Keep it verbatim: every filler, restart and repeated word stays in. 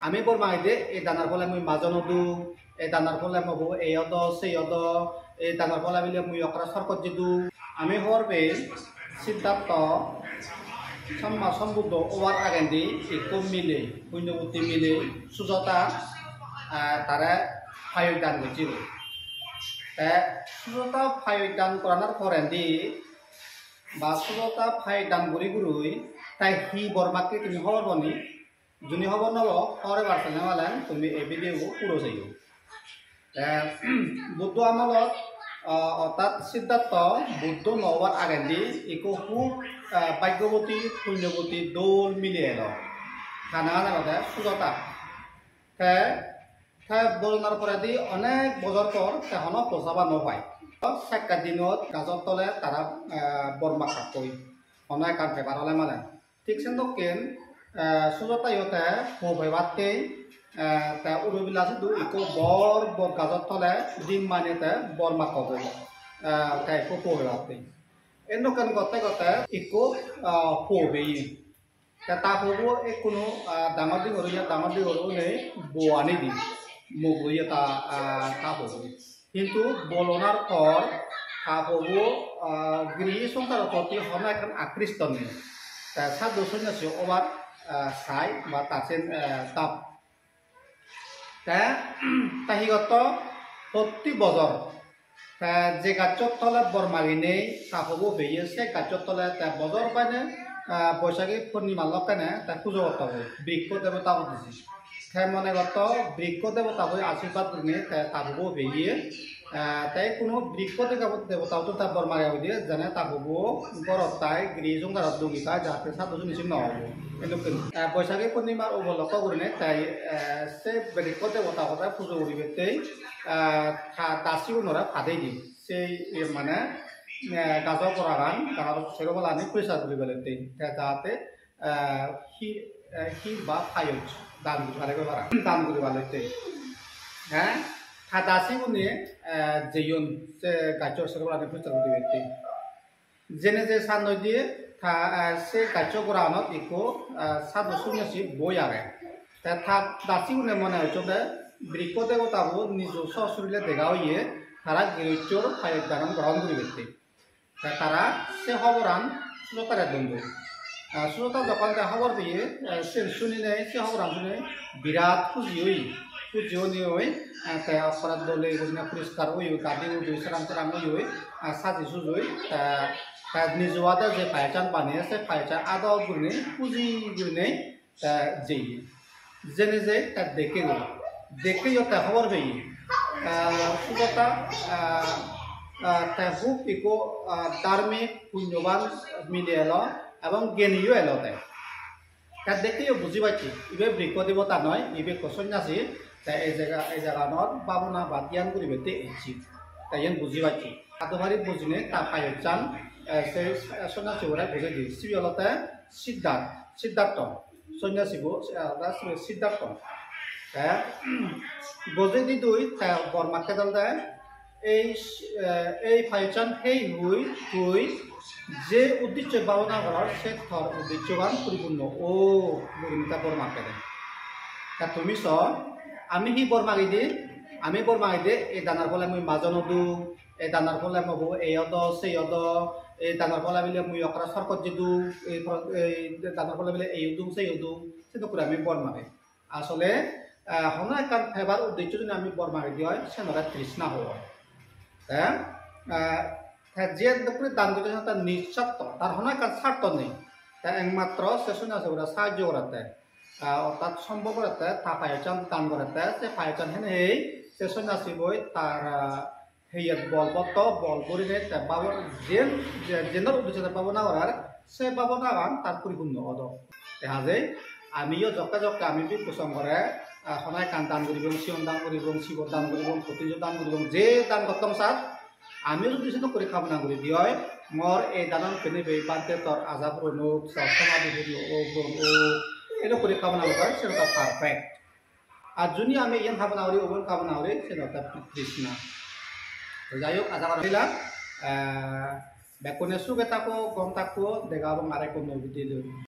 Ami bor mangide, ei danor phole mui majon odung, ei danor phole mobo ei odo, sei odo, ei danor phole bile mui okkore sorgot jedung. Ami hobor pei Siddhartho Samma Sambuddho obar agendi ikko mile, punyobotti mile Sujata, ah, tare payoj dan gocchegoi. Te Sujata payoj dan goranar porendi ba Sujata payoj dan guri guri te hi bor makke tumi hobor po ni? Juni hobor no po, hobor pebar sene malen tumi ei video bo puro seyo. Te Buddho amolot, ah, ortat Siddhartho Buddho no obar agendi ikko hub, ah, bhagyoboti, punyoboti dol mile elo. Ta nangan olode Sujata. Te, te bolonar poredi onek bojor por te hono posaba no pai. Sekka dinot gajor tole tara, eh, bor makkakkoi. Hono ekkan pebar ole malen. Thik sen dokken, eh, Sujatayo te po pebatte, eh, te Urubila sidu ikko bor bot gajor tole din mane te bor makkogoi. Eh, te ikko po pebatte. Endokken gotte gotte ikko, ah, po peye. Te ta pobo ekkunu, ah, dangor digor oye, dangor digor oye bo ani di. Mok loye ta, ah, ta pobo. Hintu bolonar por ta pobo, ah, grihi songsaror proti hono ekkan akristo nei. Te sadhu sonnyashi obar, ah, sai ba ta sen, ah, dap. Te, te hi gotto? Protti bojor. Te je gacchot tole bor maginei ta pobo peye, se gacchot tole te bojor bane, ah, Boishagi Purnima lokkene te pujo gotto goi, Brikko debota uddije. Te mone gotto Brikko debota goi ashirbad gurinei te ta pobo peye. Eh, te ikkunu Brikko dega-, debota uttun ta bor mage hoide, jene ta pobo gorot tai, grihi songsarot dugi tai, jate sadhu sonnyashi no obo. Edokken. Eh, Boishagi Purnimar upolokko gurinei tai, eh, se Brikko debota hore pujo guribatte, eh, ta dasigunore padei di. Sei, eh, mane, eh, gajo goragan, gajo sero palani poriskar guribatte. Te jate eh, hi, eh, hi ba payoj dan guri pare goi para. Dan guri pare te. Eh, ta dasigune, eh, jeyon se gaccho sero palani poriskar guri dibatte. Jene je san noi diye ta, eh, se gaccho goranot ikko, eh, sadhu sonnyashi boi age. Te ta dasigune mone hocchonde Brikko debotabo nijo sosorile dega oye, tara girihostor payoj danon grohon guribatte. Te tara se hoboran Sujatare don do. Ah, Sujata jokkon te hobor peye, eh, sen suninei, se hoboran suninei birat huji oye. Huji onei oi, eh, te ekkore dole gurinei poriskar oye, gadi udi serang serang oye, ah, saji sujoi, te, te nijo ade je payojsan baneye, se payojsan adot gurinei, huji gurinei te jeye. Jene je te dekke goi. Dekkeyo te hobor peye. Ah, Sujata, ah, ah, te hub ikko, ah, dharmik, punyoban mile elo ebong gyaniyo elo te. Te dekkeyo buji pacche, ibe Brikko debota noi, ibe ikko sonnyashi, te ei jaga, ei jaganot bhabona ba dhyan guribatte ecche. Te iyen buji pacche. Ado bari bujinei ta payojsan, eh, se sonnyashi bore bujei di. Sibe olode Siddharth, Siddhartho. Sonnyassibo, eh, olode Siddhartho. Te gojei di dui, te bor makke olode, ei, eh, ei payojsan hei hui tui je uddicche bhabona goror, se tor uddicchegan puripunno o, gurinei te bor makke de. Te tumi so, ami hi bor magi di? Ami bor magi di, ei danor phole mui majon odung, ei danor phole mobo ei odo, sei odo, ei danor phole bile mui okkore sorgot jedung, ei por-, ei danor phole bile ei odung, sei odung, sedokke guri ami bor magi. Asole, eh, hono ekkan pebar uddeccho jodi ami bor magi di oi, siyenore trishna hoi. Te, eh, te je dokke guri dan gocche siyen te nissartho, tar hono ekkan sartho nei. Te ekmatro se sonnyasibore sahajjo gorette, eh, orthat sombhob gorette, ta payojsan dan gorette, se payojsan henei se sonnyasiboi tar, eh, heyet bol potto, bol gurinei te babo-, jen-, je-, jenor uddecche te bhabona gorer, se bhabonagan tar puripunno odo. Te hajei amiyo jokke jokke ami bhikkhu songhore, ah, hono ekkan dan guribong, sigon dan guribong, sibor dan guribong, potinjo dan guribong, je dan gotton sar, amiyo jodi sedokke guri bhabona guri di oi, mor ei danan penei pei bhante tor aja puron ok, tor somadhi puron ok, puron ok, edokke guri bhabona guri di oi, senotte perfect. Ar juni ami iyan habona guri, ubon habona guri, siyen olode trishna. To jai hok, aja gori hoilang, eh, bekkune suge tako, gom tako, dega obong arekko nuo video loi.